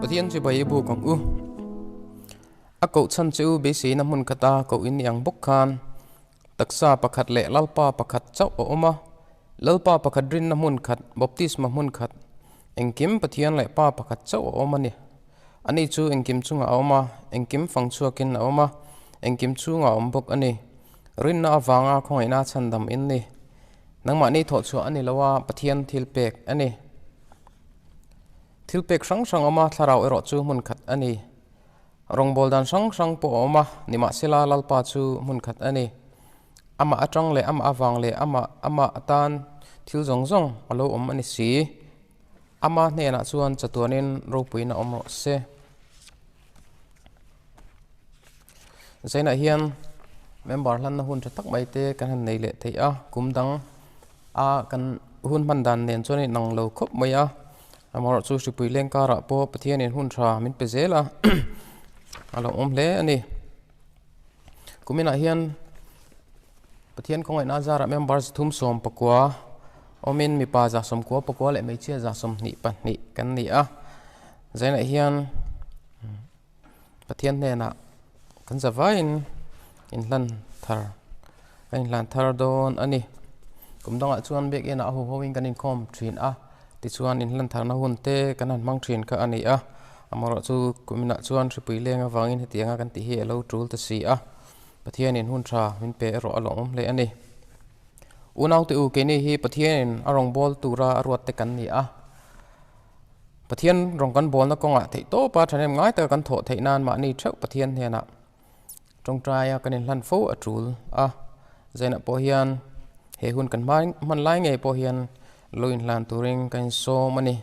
Pathian chibai i buk ang u. A koh chhan che u beiseina hmun khata koh in ni ang bawk khan taksa pakhat leh Lalpa pakhat chauh a awm a. Lalpa pakhat rinna hmun khat, baptisma hmun khat, engkim Pathian leh Pa pakhat chauh a awm a ni. Ani chu engkim chungah a awm a, engkim fang chhuakin a awm a, engkim chhungah a awm bawk a ni. Rinna avanga khawngaihna chhandam in ni. Nangmahni thawhchhuah a ni lo a, Pathian thil pek a ni. Thil pek hrang hrang awm a, thlarau erawh chu hmun khat a ni. Rawngbâwl dan hrang hrang pawh a awm a, nimahsela Lalpa chu hmun khat a ni. Amah atang leh amah avang leh amah amah atan thil zawng zawng a lo awm a ni si. Ama hnenah chuan chatuanin ropuiin a awm rawh se. Zainah hian member hlanna hun tha tak mai te kan han nei leh thei a, kum dang a kan hun hman dan nen chuan a inang lo khawp mai a, amaherawh chu hripui leng karah pawh Pathianin hun tha min pe zel a, a lo awm hle a ni. Kuminah hian Pathian khawngaihna zarah member 39 awmin mipa 99 leh hmeichhia 22 kan ni a. Zainah hian Pathian hnenah kan zavaiin inhlan thar kan inhlan thar dawn a ni. Kum dangah chuan biakinah a huho in kan inkhawm thin a, tichuan inhlan tharna hun te kan han hmang thin kha a ni a. Amaherawhchu kuminah chuan hripui leng avangin hetianga kan tih hi a lo tul ta si a. Pathianin hun tha min pe erawh a lawmawm hle a ni. Unaute u, keini hi Pathianin a rawngbâwl tura a ruat te kan ni a. Pathian rawng kan bâwlna kawngah theih tawpa thahnem ngai taka kan thawh theih nan mahni theuh Pathian hnenah tawngtaia kan inhlan fo a tul a. Zainah pawh hian he hun kan hman lai ngei pawh hian lo inhlan turin kan insawm a ni.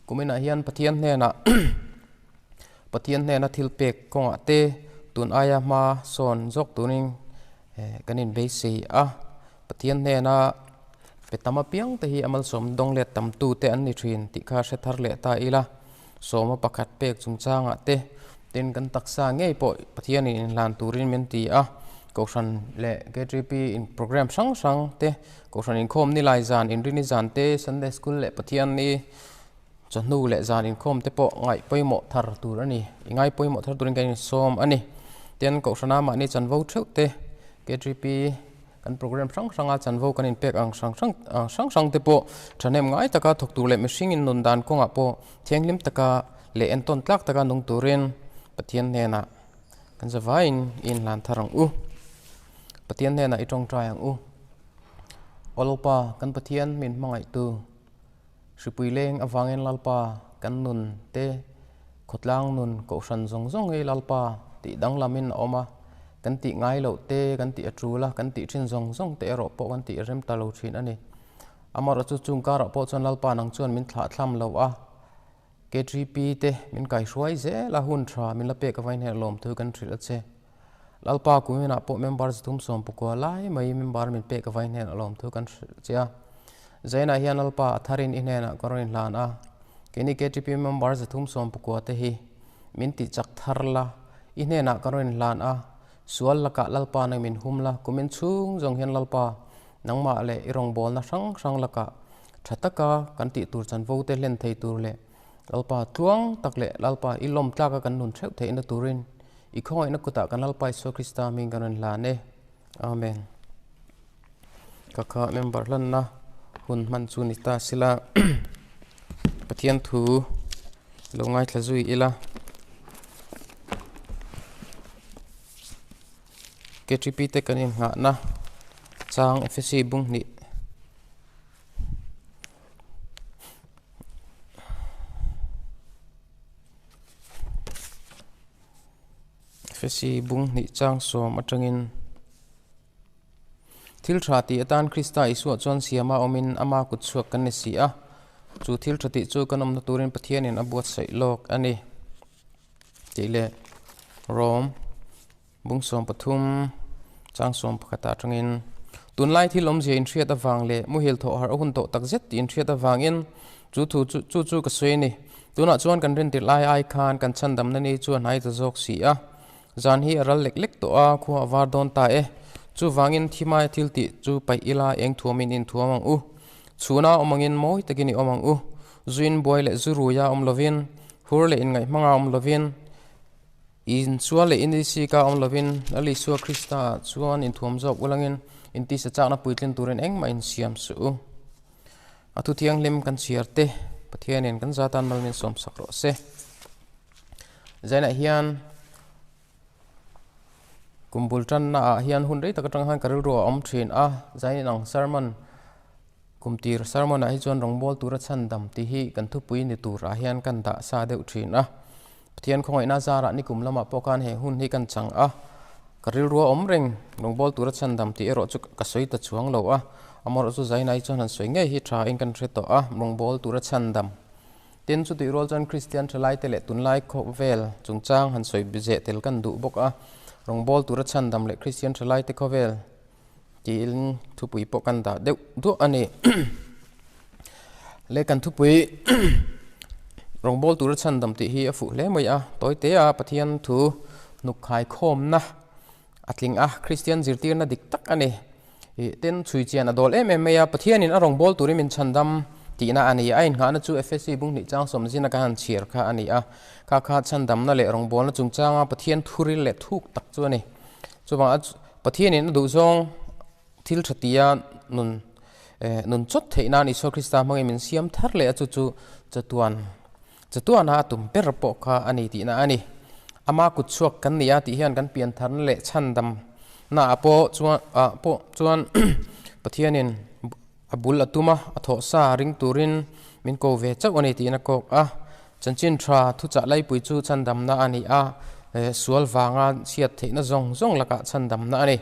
Kuminah hian Pathian hnenah Pathian hnena thil pek kawngah te tun aia hma sawn zawk turin kan inbeisei a. Pathian hnena pe tam apiang te hi a malsawm dawng let tam tu te an ni thin tih kha hre thar leh ta ila. Sawma pakhat pek chungchangah te tin kan taksa ngei pawh Pathianin inhlan turin min ti a. Kohhran leh KTP in program hrang hrang te, Kohhran inkhawm ni lai zan, Inrini zan te, Sunday School leh Pathian ni Chawhnu leh zan inkhawm te pawh ngaih pawimawh thar tur a ni. I ngai pawimawh thar turin kan insawm a ni. Tin, Kohhrana mahni chanvo theuh te, KTP kan program hrang hranga chanvo kan inpek ang hrang hrang ang hrang hrang te pawh thahnem ngai taka thawk tur leh mihring in nun dan kawngah pawh thianghlim taka leh entawn tlak taka nung turin Pathian hnenah kan zavaiin i inhlan thar ang u. Pathian hnenah i tawngtai ang u. Aw Lalpa, kan Pathian min hmangaihtu. Hripui leng avangin Lalpa kan nun te, khawtlang nun, kohhran zawng zawng hi Lalpa tih danglamin a awm a, kan tih ngai loh te, kan tih a tul a, kan tih thin zawng zawng te erawh pawh kan tih rem ta lo thin a ni. Amaherawh chu chung karah pawh chuan Lalpa nang chuan min thlah thlam lo a, KTP te min kaihruai zel a, hun tha min la pek avangin hei lawmthu kan hrilh a che. Lalpa kuminah pawh member 39 lai mai member min pek avangin hnenah lawmthu kan hrilh che a. Zainah hian Lalpa a tharin i hnenah ka rawn inhlan a, keini KTP member 39 te hi min tih chak thar la, i hnenah ka rawn inhlan a, sual lakah Lalpa nang min hum la, kumin chhung zawng hian Lalpa nangmah leh i rawngbawlna hrang hrang lakah tha taka kan tih tur chanvo te hlen thei tur leh Lalpa tluang tak leh Lalpa i lawm tlaka kan nun theuh theihna turin i khawngaihna kutah kan Lalpa Isua Krista hming kan rawn hlan e. Amen. Ka kha member hlanna hun hman chu ni ta sila Pathian thu lo ngaithla zui ila. KTP te kan inngahna chang Efesi bung hnih. Efesi bung hnih chang sawm atangin Thil tha tih atan Krista Isua chuan siama awmin ama kut chhuak kan ni si a, chu thil tha tih chu kan awmna turin Pathianin a buatsaih lawk a ni tih leh Rom Bung 13 chang 11 atangin Tunlai thil awmzia inhriat avang leh muhil thawh harh a hun tawh takzet tih inhriat avangin chu thu chu chu chu ka sawi a ni. Tunah chuan kan rintirh lai ai khan kan chhandamna ni chu a hnai ta zawk si a. Zan hi a ral lek lek tawh a, khua a var dawn ta e. Chuvangin thimai thil tih chu paih ila eng thuamin inthuam ang u. Chhuna awm angin mawi takin i awm ang u. Zuin buai leh zu ruia awm lovin. Hur leh inngaih hmanga awm lovin, insual leh indisika awm lovin, Lal Isua Krista ah chuan inthuam zawk ulangin intisa chakna puitlin turin engmah insiam suh u. A thu thianghlim kan chhiar te Pathianin kan za tan mal min sawmsak rawh se. Zainah hian Kum bul tanna ah hian hun rei tak atang khan ka rilru a awm thin a, zain ang sermon kum tir sermon ah hi chuan rawngbawl tura chhandam tih hi kan thupui ni tur ah hian kan dah sa deuh thin a. Pathian khawngaihna zarah ni kum lamah pawh khan he hun hi kan chang a, ka rilru a awm reng rawngbawl tura chhandam tih erawh chu ka sawi ta chuang lo a, amaherawh chu zainah hi chuan han sawi ngei hi tha in kan hre tawh a, rawngbawl tura chhandam. Tin, chutih rual chuan Kristian thalaite leh tunlai khawvel chungchang han sawi zeh tel kan duh bawk a, rawngbawl tura chhandam leh Kristian thalaite khawvel tiin thupui pawh kan dah deuh duah a ni. Le kan thupui rawngbawl tura chhandam tih hi a fuh hle mai a, tawi te a Pathian thu hnuk khaikhawmna a tling a, Kristian zirtirna dik tak a ni. Ih tin chhui chian a dawl em em mai a, Pathianin a rawn bawl turin min chhandam tihna a ni. A inngahna chu Efesi bung hnih chang sawmzina ka han chhiar kha a ni a, kha kha chhandamna leh rawngbawlna chungchanga Pathian thuril leh thuk tak chu a ni. Chuvang a Pathianin a duhzawng thil tha tia nun eh nun chawt theih nan Isua Krista hmangin min siam thar leh a chu chu chatuan Chatuana a tum ber pawh kha a ni tihna a ni. Ama kut chhuak kan ni a tih hian kan piantharna leh chhandamna ah pawh chuan ah pawh chuan Pathianin a bul a tum a, a thawh sa ring turin min ko ve chauh a ni tiin a kawk a. Chanchin tha thuchah laipui chu chhandamna a ni a, sual vanga chhiat theihna zawng zawng lakah chhandamna a ni.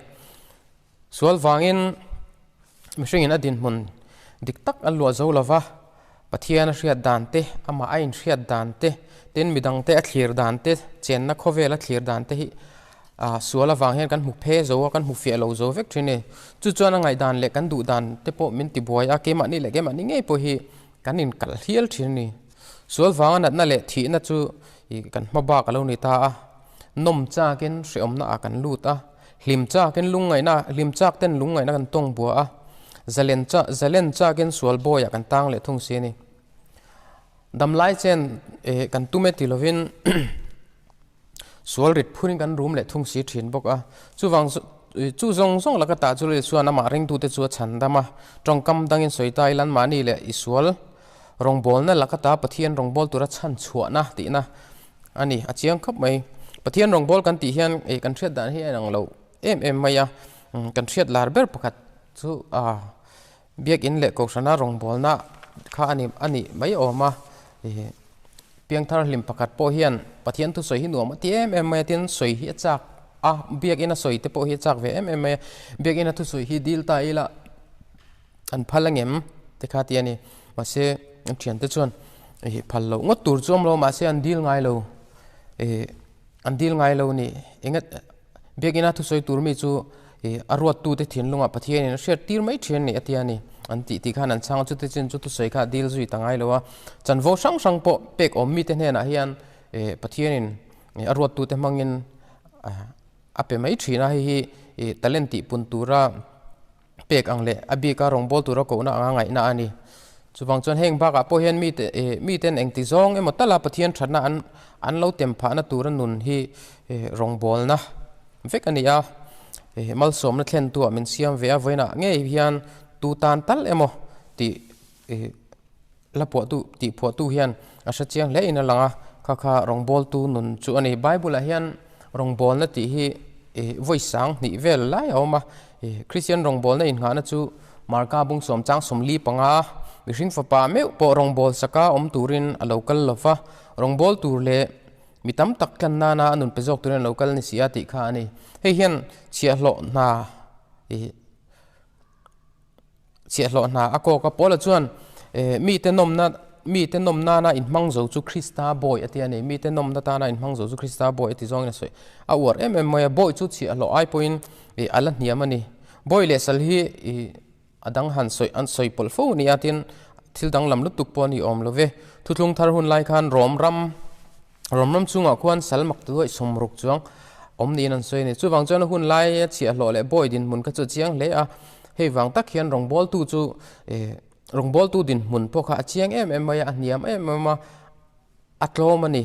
Sual vangin mihringin a dinhmun dik tak a luah zo lova, Pathian a hriat dan te, amah a inhriat dan te, tin midangte a thlir dan te, chenna khawvel a thlir dan te hi sual avang hian kan hmu phe zo a, kan hmu fiah lo zo vek thin a ni. Chu chuan a ngaihdan leh kan duh dan te pawh min tibuai a, keimahni leh keimahni ngei pawh hi kan inkalh hial thin a ni. Sual vanga natna leh thihna chu kan hma bak a lo ni ta a, nawm chakin hrehawmna ah kan lut a. Hlim chakin lungngaihna, hlim chak ten lungngaihna kan tawng bua a, zalen cha, zalen chakin sual bawiah kan tang leh thung si a ni. Damlai chen eh kan tum e ti lovin sual rit phurin kan rum leh thung si thin bawk a. Chuvang chu zawng zawng laka tah chu Isua'n amah ringtute chu a chhan dam a, tawngkam dangin sawi ta ila anmahni leh i sual rawngbawlna laka ta Pathian rawngbâwl tura chhan chhuahna tihna A ni, a chiang khawp mai. Pathian rawngbâwl kan tih hian ih kan hriat dan hi a inang lo em em mai a. Kan hriat lar ber pakhat chu ah Biakin leh Kohhrana rawngbâwlna kha a ni a nih mai awm a. Ih Piangthar hlim pakhat pawh hian Pathian thusawi hi nuam a ti em em mai a, tin sawi hi a chak a, Biakina sawi te pawh hi a chak ve em em mai a. Biakina thusawi hi dil ta ila An phal angem te kha ti a ni. Mahse an thiante chuan ih phal loh ngawt tur chu awm lo mahse an dil ngai lo ih an dil ngai lo ni. Enga biakina thusawi tur mi chu ih a ruattute thinlungah Pathianin a hriat tir mai thin a ni a ti a ni. An tih tih khan an chhang a chute chin chu thusawi kha a dil zui ta ngai lo a. Chanvo hrang hrang pawh pek awm mite hnenah hian ih Pathianin a ruattute hmangin a pe mai thin a. Hei hi ih talent tihpun tura pek ang leh a bika rawngbâwl tura kohna anga ngaihna a ni. Chuvang chuan heng bakah pawh hian mite eh miten engti zawng emaw tala Pathian thatna an an lo tem phahna tura nun hi eh rawngbâwlna vek a ni a. Eh malsawmna thlentuah min siam ve a, vawiinah ngei hian tu tan tal emaw tih eh la phuahtu tih phuahtu hian a hre chiang hle in a lang a, kha kha rawngbawltu nun chu a ni. Bible ah hian rawngbawlna tih hi ih vawi sang hnih vel lai a awm a, ih Kristian rawngbawlna inngahna chu Marka bung sawm chang 45 mihring fapa meuh pawh rawngbâwl saka awm turin a lo kal lo va, rawngbâwl tur leh mi tam tak tlan nana a nun pe zawk turin a lo kal ni si a tih kha a ni. Hei hian chhiahhlawh hna ih. Chhiahhlawh hna a kawk a. Paula chuan, Mite nawmna, mite nawm nana inhmang zo chu Krista bawi a ti a ni. Mite nawmna tana inhmang zo chu Krista bawi a ti zawngin a sawi. A uar em em mai a, bawi chu chhiahhlawh ai pawhin a la hniam a ni. Bawi leh sal hi a dang han sawi an sawi pawlh fo a ni a, tin thil danglam lutuk pawh a ni awm lo ve. Thuthlung thar hun lai khan Rom ram, Rom ram chungah khuan sal mak ti luaih 60 chuang awm niin an sawi a ni. Chuvang chuan a hun laia chhiahhlawh leh bawi dinhmun kha chu a chiang hle a. Hei vang tak hian rawngbawltu chu eh rawngbawltu dinhmun pawh kha a chiang em em mai a, a hniam em em a. a tlawm a ni.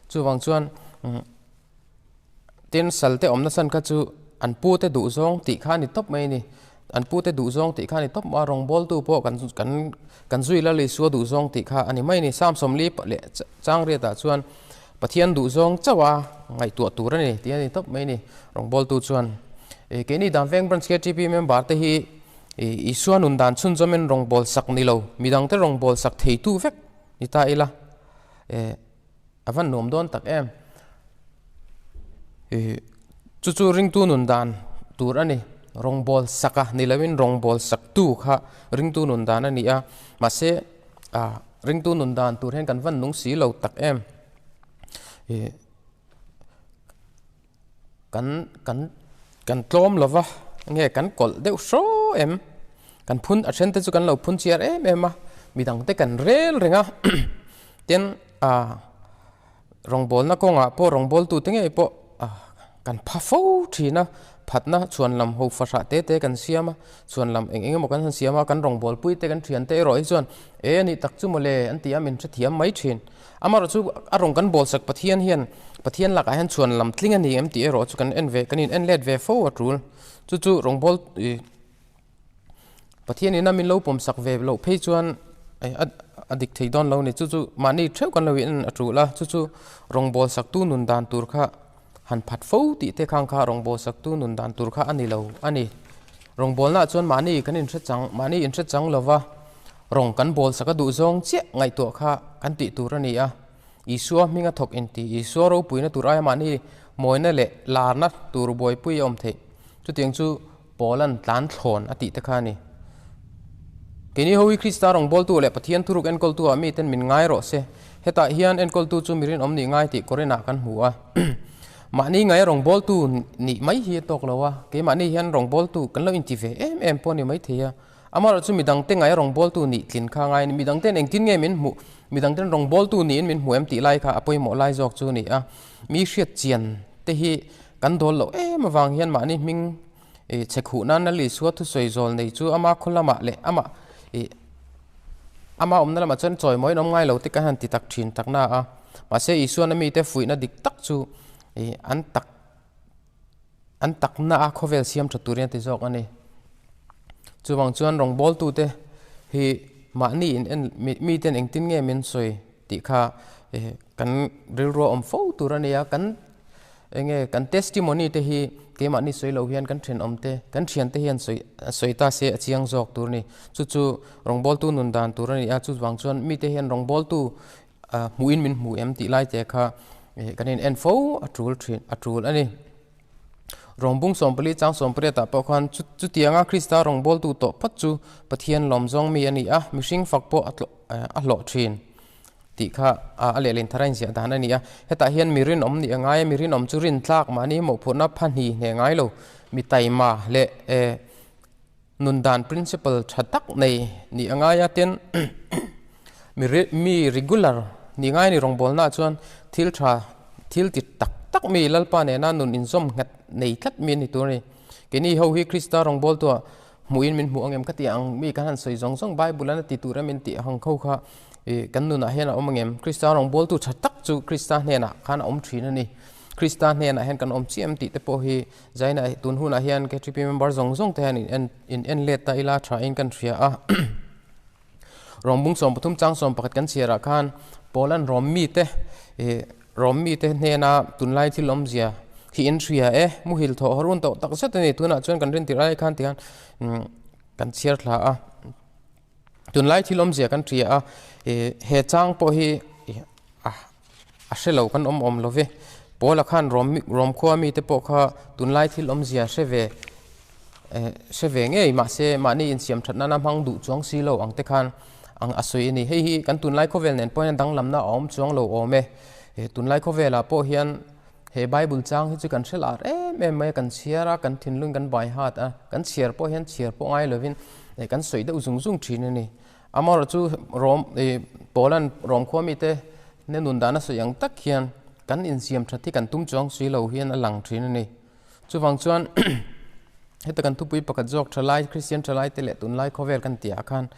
Chuvang chuan tin sal te awmna chhan kha chu an pu te duh zawng tih kha a ni tawp mai a ni. An pu te duh zawng tih kha a ni tawp a, rawngbawltu pawh kan kan kan zui la Isua duh zawng tih kha a ni mai a ni. Psalm 40 leh changriatah chuan Pathian duh zawng chauh a ngaihtuah tur a ni tih a ni tawp mai a ni. Rawngbawltu chuan keini Danveng Branch KTP member te hi Isua nun dan chhunzawmin rawngbâwl sak ni lo, midangte rawngbâwl sak theitu vek ni ta ila a van nuam dawn tak em. Chu chu ringtu nun dan tur a ni. Rawngbâwl sak a ni loin rawngbâwl saktu kha ringtu nun dan a ni a, mahse ringtu nun dan tur hian kan van nung si lo tak em. Kan kan kan tlawm lo va nge kan kawlh deuh hraw em? Kan phun a then te chu kan lo phun chiar em em a, midang te kan rel reng a tin ah rawngbawlna kawngah pawh rawngbawltu te ngei pawh ah kan pha fo thin a, phatna chhuan lam ho fahrah te te kan siam a, chhuan lam eng eng emaw kan han siam a, kan rawngbawlpui te kan thian te erawh hi chuan e a nih tak chu mawle an ti a min hrethiam mai thin. Amaherawh chu a rawn kan bawlsak Pathian hian Pathian lakah hian chhuan lam tling a ni em tih erawh chu kan en ve kan in en let ve fo a tul. Chu chu rawngbâwl ih Pathian ina min lo pawmsak ve loh phei chuan a a dik thei dawn lo a ni. Chu chu mahni theuh kan lo in en a tul a, chu chu rawngbâwlsaktu nun dan tur kha han phat fo tih te khang kha rawngbâwlsaktu nun dan tur kha a ni lo a ni. Rawngbâwlnaah chuan mahni kan inhre chang mahni inhre chang lova rawng kan bâwlsak a duh zawng chiah ngaihtuah kha kan tih tur a ni a. Isua hminga thawk inti Isua ropuina tur aia mahni mawina leh larna tur buaipui a awm theih. Chutiang chu Paula'n tlan thlawn a tih te kha a ni. Keini ho hi Krista rawngbawltu leh Pathian thuruk enkawltu ah miten min ngai rawh se. Hetah hian enkawltu chu mi rinawm nih ngai tih Korinah kan hmu a. Mahni ngaia rawngbawltu nih mai hi a tawk lo a, keimahni hian rawngbawltu kan lo inti ve em em pawh a ni maithei a. Amaherawh chu midangte ngaia rawngbawltu nih tlin kha a ngai a ni. Midangten engtin nge min hmuh, midangten rawngbawltu niin min hmu em tih lai kha a pawimawh lai zawk chu a ni a. Mi hriat chian te hi kan dawl loh em avang hian mahni hming chhe khuh nan Lal Isua thusawi zawl nei chu ama khaw lamah leh amah ih ama awmna lamah chuan chawimawiin awm ngai lo te kan han ti tak thin tak na a. Mahse Isuan a mite fuihna dik tak chu ih an tak an takna a khawvel siam tha turin a ti zawk a ni. Chuvang chuan rawngbawltute hi mahni in en miten engtin nge min sawi tih kha kan rilru a awm fo tur a ni a, kan enge kan testimony te hi keimahni sawi loh hian kan thenawm te kan thiante hian sawi sawi ta se a chiang zawk tur a ni. Chu chu rawngbawltu nun dan tur a ni a, chuvang chuan mite hian rawngbawltu hmuhin min hmu em tih lai te kha kan in en fo a tul thin a tul a ni. Rawngbung 14 chang 18 ah pawh khan chutianga Krista rawngbawltu tawh phawt chu Pathian lawm zawng mi a ni a, mihring fak pawh a a hlawh thin tih kha a lehlin thar a inziah dan a ni a. Hetah hian mi rinawm nih a ngai a, mi rinawm chu rintlak mahni mawhphurhna phahni hneh ngai lo, mi taima leh Nun dan principle tha tak nei nih a ngai a, tin mi mi regular nih ngai a ni rawngbawlnaah chuan thil tha thil ti tak tak mi Lalpa nena nun inzawm nghet nei tlat mi a ni tur a ni. Keini ho hi Krista rawngbawltuah hmuhin min hmuh angem ka tih ang mi kan han sawi zawng zawng Bible an a ti tur em in tih ang kho kha ih kan nunah hian a awm angem? Krista rawngbawltu tha tak chu Krista hnenah khan a awm thin a ni. Krista hnenah hian kan awm chiah em tih te pawh hi Zaina tun hunah hian KTP member zawng zawng te hian in en in en let ta ila tha in kan hria a. Rawngbung 13 chang 11 kan chhiarah khan Paul-a'n Rom mite ih Rom mite hnena tunlai thil awmzia hi in hria e, muhil thawh harun tawh tak zet a ni. Tunah chuan kan rin tirh ai khan tihian kan chhiar thla a. Tunlai thil awmzia kan hria a, ih he chang pawh hi ih a a hre lo kan awm awm lo ve. Paula khan Rom Rom khua mite pawh kha tunlai thil awmzia hre ve eh hre ve ngei mahse mahni insiam that nana hmang duh chuang si lo ang te khan ang a sawi a ni. Hei hi kan tunlai khawvel nen pawh hian danglamna a awm chuang lo awm e. Tunlai khawvelah pawh hian he Bible chang hi chu kan hre lar em em mai a, kan chhiar a, kan thinlung kan bai hat a, kan chhiar pawh hian chhiar pawh ngai lovin kan sawi deuh zung zung thin a ni. Amaherawh chu Rom ih Paula'n Rom khua mite ne nun dan a sawi ang tak hian kan insiam that hi kan tum chuang si lo hian a lang thin a ni. Chuvang chuan heta kan thupui pakhat zawk thalai Kristian thalai te leh tunlai khawvel kan tih ah khan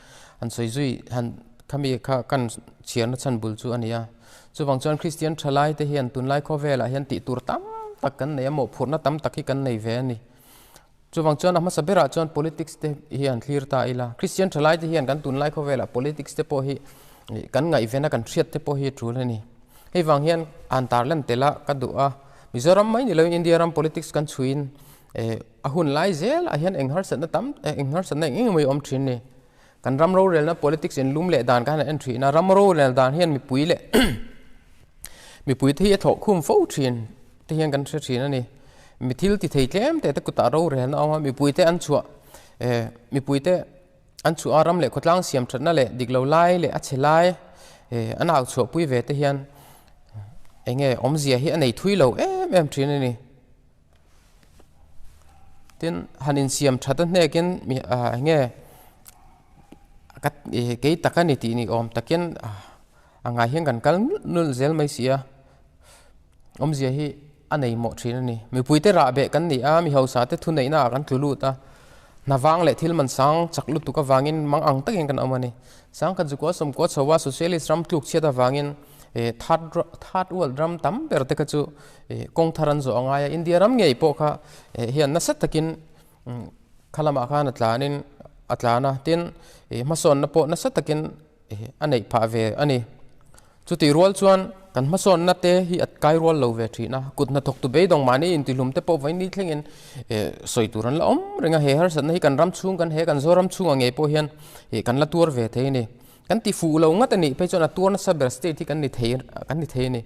han sawi zui han. Khami kha kan chhiarna chhan bul chu a ni a. Chuvang chuan Kristian thalai te hian tunlai khawvelah hian tih tur tam tak kan nei a, mawhphurhna tam tak hi kan nei ve a ni. Chuvang chuan a hmasa berah chuan politics te hi an thlir ta ila. Kristian thalai te hian kan tunlai khawvelah politics te pawh hi kan ngaihven a, kan hriat te pawh hi a tul a ni. Hei vang hian an tarlan tel a ka duh a, Mizoram mai ni loin India ram politics kan chhuiin a hun lai zelah hian eng harsatna tam eng harsatna eng eng emaw hi a awm thin a ni. Kan ram rorelna politics in lum leh dan khan an en thin a, ram rorel dan hian mipui leh mipui te hi a thawh khum fo thin te hian kan hre thin a ni. Mi thil ti thei tlem te te kutah rorelna a awm a, mipui te an chhuah eh mipui te an chhuah a ram leh khawtlang siam thatna leh dik lo lai leh a chhe lai eh an au chhuah pui ve te hian eng nge awmzia hi a nei thui lo em em thin a ni. Tin, han insiam that a hnekin mi ah eng nge ka kei tak a ni tih ni awm takin a ngai hian kan kal nulh nulh zel mai si a, awmzia hi a nei mawh thin a ni. Mipuite rah beh kan ni a, mi hausa te thuneihna ah kan tlu lut a, hna vang leh thil man sang chak lutuk avangin mang ang takin kan awm a ni. Sangkhat zukua sawmkua chho a Socialist ram tluk chhiat avangin third third world ram tam ber te kha chu kawng thar an zawh a ngai a, India ram ngei pawh kha hian nasa takin kha lamah khan a tlanin a tlan a, tin hmasawnna pawh nasa takin a neih phah ve a ni. Chutih rual chuan kan hmasawnna te hi a kai rual lo ve thin a, kut hnathawktu beidawng mahni intihlum te pawh vawiin ni thlengin sawi tur an la awm reng a, he harsatna hi kan ram chhung kan he kan Zoram chhungah ngei pawh hian kan la tuar ve thei a ni. Kan ti fuh lo ngat a nih phei chuan a tuar nasa ber state hi kan ni thei kan ni thei a ni.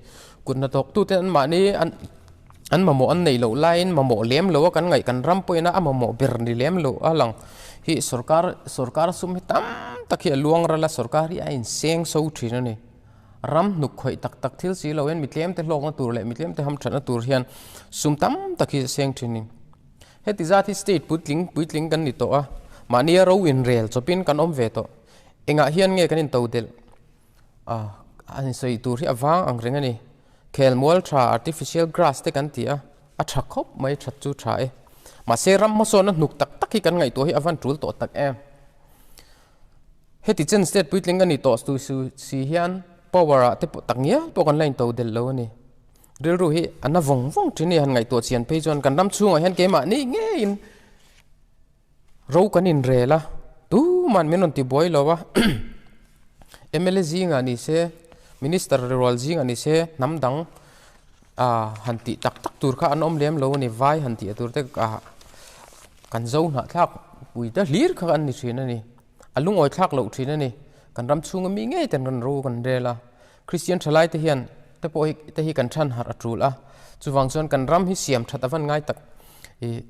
Kut hnathawktute an mahni an an mamawh an neih loh laiin mamawh lem lo a kan ngaih kan ram pawhin a mamawh ber ni lem lo a lang hi sorkar sorkar sum hi tam tak hi a luang ral a sorkar hi a inseng so thin a ni. Ram hnuk khawih tak tak thil si lo hian mi tlem te hlawkna tur leh mi tlem te hamthatna tur hian sum tam tak hi a seng thin a ni. Heti zat hi state puitling puitling kan ni tawh a mahnia ro inrel chawpin kan awm ve tawh. Engah hian nge kan intodelh a a insawi tur hi a vang ang reng a ni. Khelmual tha artificial grass te kan ti a, a tha khawp mai that chu tha e. Mahse ram hmasawnna hnuk tak tak hi kan ngaihtuah hi a van tul tawh tak em. Heti chen state puitling a ni tawh tu si hian power ah te pawh tak ngial pawh kan la intodelh lo a ni. Rilru hi a na vawng vawng thin a ni han ngaihtuah chian phei chuan kan ram chhungah hian keimahni ngeiin Ro kan inrel a, tuman min rawn ti buai lo a, mla zingah ni se, minister rual zingah ni se, hnam dang ah han tih tak tak tur kha an awm lem lo a ni, vai han tih tur te ah kan zo hnahthlak pui te hlir kha an ni thin a ni, a lungawi thlak loh thin a ni, kan ram chhunga mi ngei ten kan ro kan rel a, Kristian thalai te hian te pawh hi te hi kan than harh a tul a, chuvang chuan kan ram hi siam that a van ngai tak ih.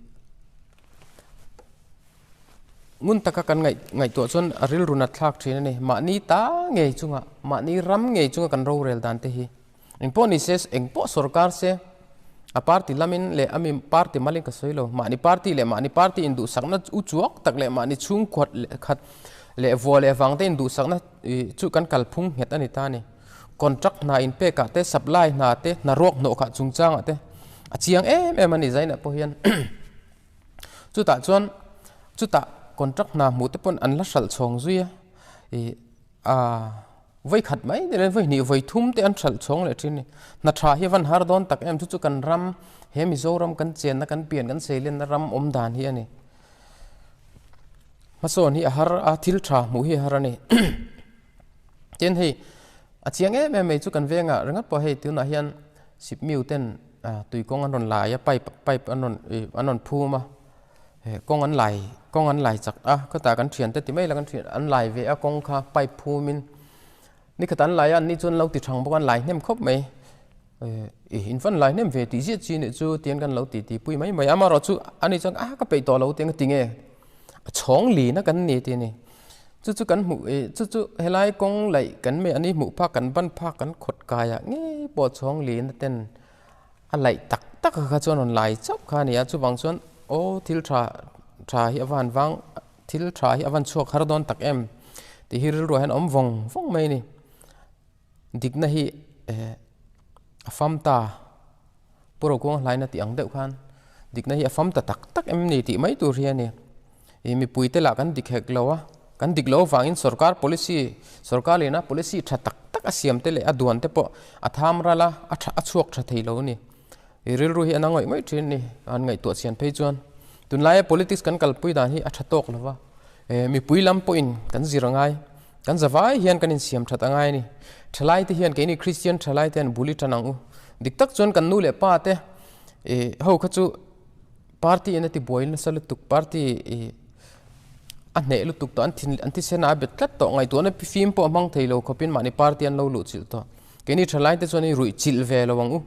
Ngun taka kan ngaih ngaihtuah chuan a rilru nat thlak thin a ni. Mahni ta ngei chunga, mahni ram ngei chunga kan rorel dan te hi. Engpawh ni se, engpawh sorkar se, a party lamin leh a mi party malin ka sawi lo. Mahni party leh mahni party induhsakna u chuak tak leh mahni chhungkhuat leh khat leh vua leh vang te induhsakna chu kan kalphung nghet a ni ta a ni. Contract hna inpekah te, supply hna te, hna ruak hnawh khah chungchangah te a chiang em em a ni zainah pawh hian. Chutah chuan chutah contract hna hmuh te pawn an la hralh chhawng zui a, ih ah vawi khat mai ni lo vawi hnih vawi thum te an hralh chhawng leh thin a ni. Hna tha hi a van har dawn tak em chu chu kan ram he Mizoram kan chenna kan pian kan seilenna ram awm dan hi a ni. Hmasawn hi a har a thil tha hmuh hi a har a ni. Tin hei a chiang em em mai chu kan vengah ringawt pawh hei tunah hian sipmiu ten tui kawng an rawn lai a pipe pipe an rawn ih an rawn phum a eh kawng an lai kawng an lai chak a khawtah kan thian te ti mai la kan thian an lai ve a kawng kha pipe phum in nikhat an lai a an ni chuan lo ti thang bawk a an lai hnem khawp mai eh ih in van lai hnem ve tih ziah chi nih chu tiang kan lo ti ti pui mai mai a amaherawhchu ani chuan a ka peih tawh lo tiang ka ti nge a chhawng lin a kan ni tih a ni. Chu chu kan hmuh ih chu chu helai kawng laih kan meh a ni hmuh phak kan ban phak kan khawt kaiah ngei pawh chhawng lin a ten a laih tak tak a kha chuan rawn lai chauh kha a ni a chuvang chuan aw thil tha tha hi a van vang thil tha hi a van chhuak har dawn tak em tih hi rilruah hian a awm vawng vawng mai a ni. Dikna hi eh a fam ta Pu Rokuang hlaina tih ang deuh khan dikna hi a fam ta tak tak em ni tih mai tur hi a ni. Ih mipui te lah kan dik hek lo a. Kan dik loh avangin sorkar policy, sorkar lehna policy tha tak tak a siam te leh a duan te pawh a tham ral a, a tha a chhuak tha thei lo a ni. I rilru hi a na ngawih ngawih thin a ni, an ngaihtuah chian phei chuan. Tunlaia politics kan kalpui dan hi a tha tawk lo va, mipui lam pawhin kan zir a ngai, kan zavai hian kan insiam that a ngai a ni. Thalai te hian keini Kristian thalai te hian bul i tan ang u. Dik tak chuan kan nu leh pa te ho kha chu party in a ti buai nasa lutuk, party a hneh lutuk tawh, an thin an thisen a bet tlat tawh, ngaihtuahna fim pawh a hmang thei lo khawpin mahni party an lo luh chilh tawh. Keini thalai te chuan i ruih chilh ve lo ang u.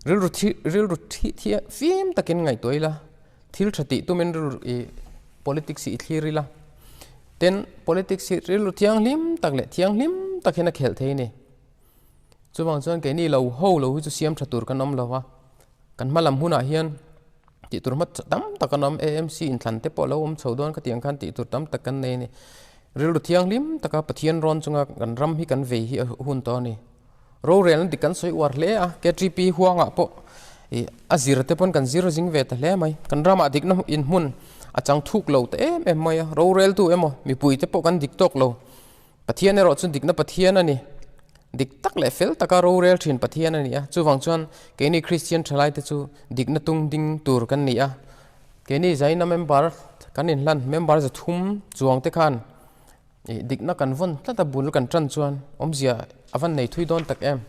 Rilru thi rilru thi thi fim takin ngaihtuah ila, thil tha tih tumin rilru ih politics hi i thlir ila, tin politics hi rilru thianghlim tak leh thianghlim tak hian a khelh thei a ni. Chuvang chuan keini lo ho lo hi chu siam tha tur kan awm lo va, kan hma lam hunah hian tih tur hma tam tak an awm AMC inthlan te pawh a lo awm chho dawn khatiang khan tih tur tam tak kan nei a ni. Rilru thianghlim taka Pathian rawn chunga kan ram hi kan vei hi a hun tawh a ni. Rorelna dik kan sawi uar hle a, KTP huangah pawh ih a zir te pawn kan zir zing ve ta hle mai. Kan ramah dikna inhmun a chang thuk lo ta em em mai a, roreltu emaw mipui te pawh kan dik tawk lo. Pathian erawh chu dikna Pathian a ni. Dik tak leh fel taka rorel thin Pathian a ni a, chuvang chuan keini Kristian thalai te chu dikna tung ding tur kan ni a. Keini Zaina member kan inhlan member 300 chuang te khan Ih dikna kan vawn tlat a bul kan tan chuan awmzia a van nei thui dawn tak em.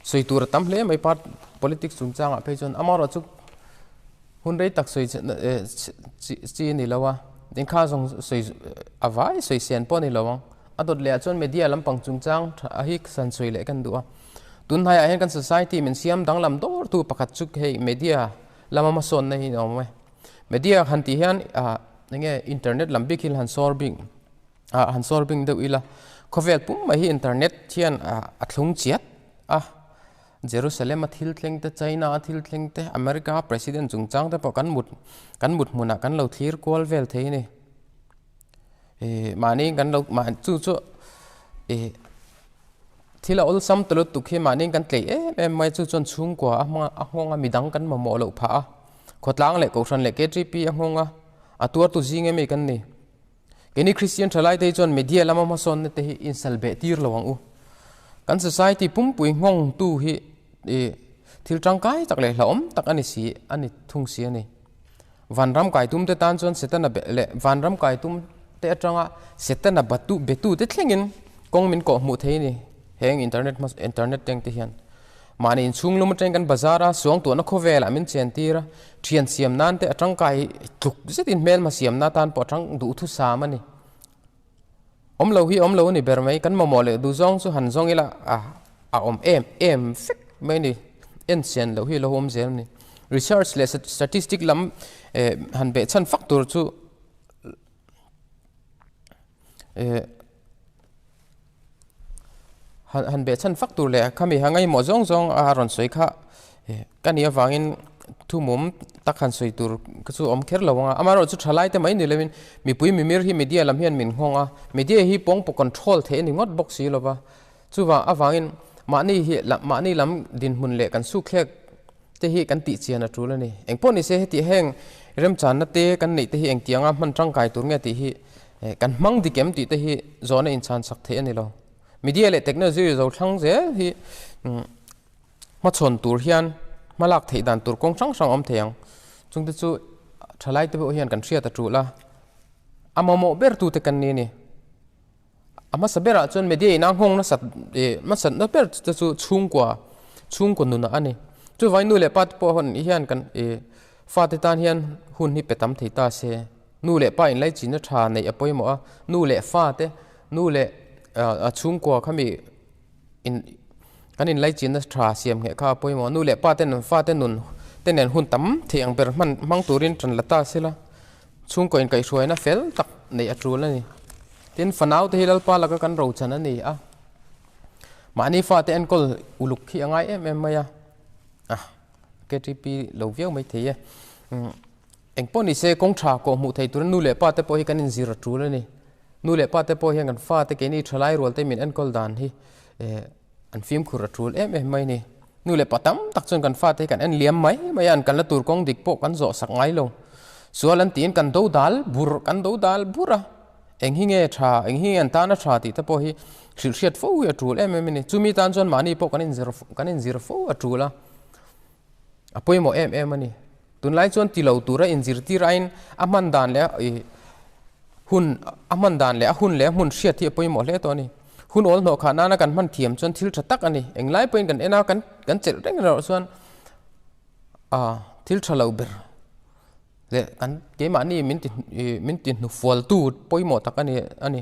Sawi tur a tam hle mai part politics chungchangah phei chuan amaherawh chu hun rei tak sawi chi chi a ni lo a, engkha zawng sawi a vai sawi sen pawh a ni lo ang. A dawt leh ah chuan media lampang chungchang tha hi san sawi leh kan duh a. Tunhnaiah hian kan society min siam danglam dawr tu pakhat chu hei media lama hmasawnna hi a awm e. Media han tih hian ah enge internet lam bik hi han sawr bik ah han sawr bik deuh ila khawvel pum mai hi internet hian ah a thlung chiat a Jerusalem a thil thleng te China a thil thleng te America a president chungchang te pawh kan mut kan mut hmunah kan lo thlir kual vel thei a ni ih mahni kan lo mah chu chu ih Thil a awlsam ta lutuk hi mahni kan tlei em em mai chu chuan chhungkua a hmang a nghawng a midang kan mamawh loh phah a, khawtlang leh kohhran leh KTP a nghawng a, a tuartu zing em kan ni. Keini Kristian thalai te hi chuan media lama hmasawnna te hi insal beh tir lo ang u. Kan society pumpui nghawng tu hi ih thil tangkai tak leh hlauhawm tak a ni si a ni thung si a ni. Vanram kai tum te tan chuan Setana be leh vanram kai tum te atanga Setana batu betu te thlengin kawng min kawh hmuh thei a ni. Heng internet hma internet teng te hian mahni inchhung lum atangin kan bazar a, suangtuahna khawvelah min chen tir a, thian siam nan te a tangkai tluk zetin hmelma siamna atan pawh a tang duhthusam a ni. Awm lo hi awm lo a ni ber mai, kan mamawh leh duh zawng chu han zawng ila a a awm em em vek mai a ni, en chian loh hi a lo awm zel a ni. Research leh statistic lam eh han beh chhan fak tur chu eh han han beh chhan fak tur leh khami ha ngaimawh zawng zawng a rawn sawi kha eh ka nih avangin thu mum tak han sawi tur ka chu awm kher lo ang a, amaherawhchu thalai te mai ni lovin mipui mimir hi media lam hian min nghawng a, media hi pawngpaw control theih a ni ngawt bawk si lova, chuvang avangin mahni hi mahni lam dinhmun leh kan sukthlek te hi kan tih chian a tul a ni. Engpawh ni se heti heng remchanna te kan neih te hi engtianga hman tangkai tur nge tih hi kan hmang dik em tih te hi zawhna inchhan chak theih a ni lo. Media leh technology zo thlang zel hi hmachhawn tur hian hma lak theih dan tur kawng hrang hrang a awm thei ang. Chungte chu thalai te pawh hian kan hriat a tul a, a mamawh ber tute kan ni a ni. A hmasa berah chuan media in a nghawng nasat ih hmasat na ber te chu chhungkua chhungkaw nunah a ni. Chuvangin nu leh pa te pawh hian kan ih fate tan hian hun hi pe tam thei ta se. Nu leh pa inlaichinna tha neih a pawimawh a, nu leh fa te nu leh a chhungkua khami in kan inlaichinna tha siam ngheh kha a pawimawh a, nu leh pa ten an fate nun te nen hun tam thei ang ber hman hmang turin tan la ta sela. Chhungkaw inkaihhruaina fel tak neih a tul a ni. Tin, fanau te hi Lalpa laka kan rochan a ni a. Mahni fate enkawl uluk hi a ngai em em mai a. Ah, KTP lo viau mai thei e. Engpawh ni se kawng tha kawh hmuh thei turin nu leh pa te pawh hi kan inzir a tul a ni. Nu leh pa te pawh hian kan fate keini thalai rual te min enkawl dan hi eh an fimkhur a tul em em mai a ni. Nu leh pa tam tak chuan kan fate hi kan en liam mai mai a, an kalna tur kawng dik pawh kan zawh sak ngai lo. Sual an tiin kan do dal bur kan do dal bur a, eng hi nge tha, eng hi nge an tana tha tih te pawh hi hrilh hriat fo hi a tul em em a ni. Chumi tan chuan mahni pawh kan inzir kan inzir fo a tul a, a pawimawh em em a ni. Tunlai chuan ti lo tura inzirtir aiin a hman dan leh ih hun a hman dan leh a hun leh a hmun hriat hi a pawimawh hle tawh a ni. Hun awl hnawh khah nana kan hman thiam chuan thil tha tak a ni. Englai pawhin kan en a, kan kan chelh reng erawh chuan ah thil tha lo ber leh kan keimahni min ti ih min ti hnufualtu pawimawh tak a ni a ni.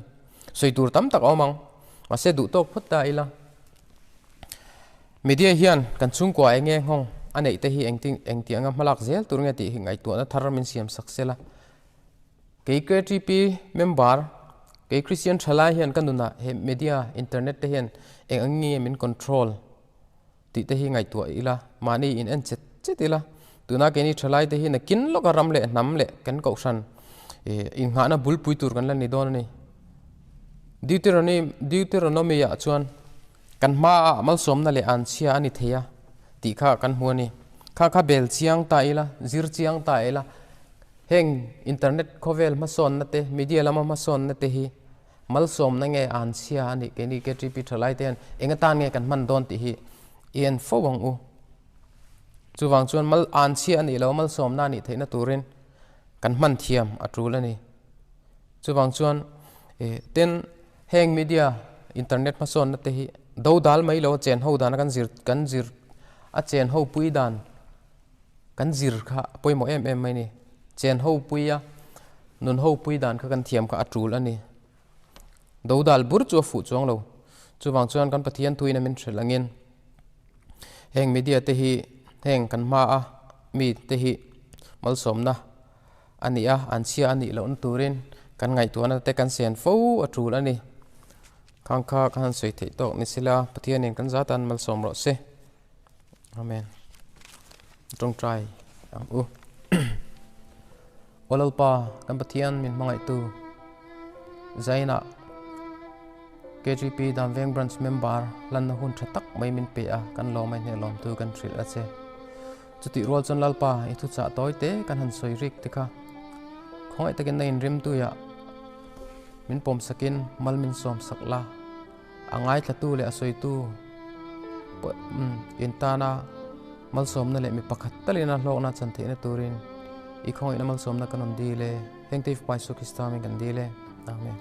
Sawi tur tam tak a awm ang. Mahse duh tawk phawt ta ila. Media hian kan chhungkua eng nge nghawng a neih te hi engtin engti anga hmalak zel tur nge tih hi ngaihtuahna thar min siam sak sela. Kei KTP member, kei Christian thalai hian ka nunah he media, internet te hian eng ang nge min control tih te hi ngaihtuah ila, mahni in en chet chet ila. Tuna keini thalai te hi nakin lawka ram leh hnam leh kan kohhran inghahna bulpui tur kan la ni dawn a ni. Deuteronomy Deuteronomy ah chuan Kan hmaah malsawmna leh anchhia a ni thei a tih kha kan hmu a ni. Kha kha bel chiang ta ila, zir chiang ta ila, heng internet khawvel hmasawnna te, media lama hmasawnna te hi malsawmna nge anchhia a nih keini KTP thalai te hian eng atan nge kan hman dawn tih hi i en fo ang u. Chuvang chuan mal anchhia a nih loh malsawmna a nih theihna turin kan hman thiam a tul a ni. Chuvang chuan tin heng media internet hmasawnna te hi do dal mai lo a chen ho dana kan zir kan zir a chen ho pui dan kan zir kha a pawimawh em em mai a ni. Chen ho pui a nun ho pui dan kha kan thiam kha a tul a ni. Do dal bur chu a fuh chuang lo. Chuvang chuan kan Pathian thuin a min hrilh angin heng media te hi heng kan hmaa mi te hi malsawmna a ni a, an chhia a nih lohna turin kan ngaihtuahna te kan sen fo a tul a ni. Khang kha ka han sawi theih tawk ni sila Pathianin kan zat an malsawm rawh se. Amen. Tawngtai ang u. Aw Lalpa, kan Pathian min hmangaihtu Zaina KGP Danveng Branch member lanna hun tha tak mai min pe a, kan lawm a hnehlawmtu kan hrilh a che. Chutih rual chuan Lalpa i thuchah tawi te kan han sawi rik te kha khawngaih takin na inrimtuiah min pawm sakin mal min sawm sak la, a ngaithlatu leh a sawitu pawh in tana malsawmna leh mi pakhat talina hlawkna chan theihna turin i khawngaihna malsawmna kan rawn dil e. Heng te i Fapa Isua Krista hming kan dil e. Amen.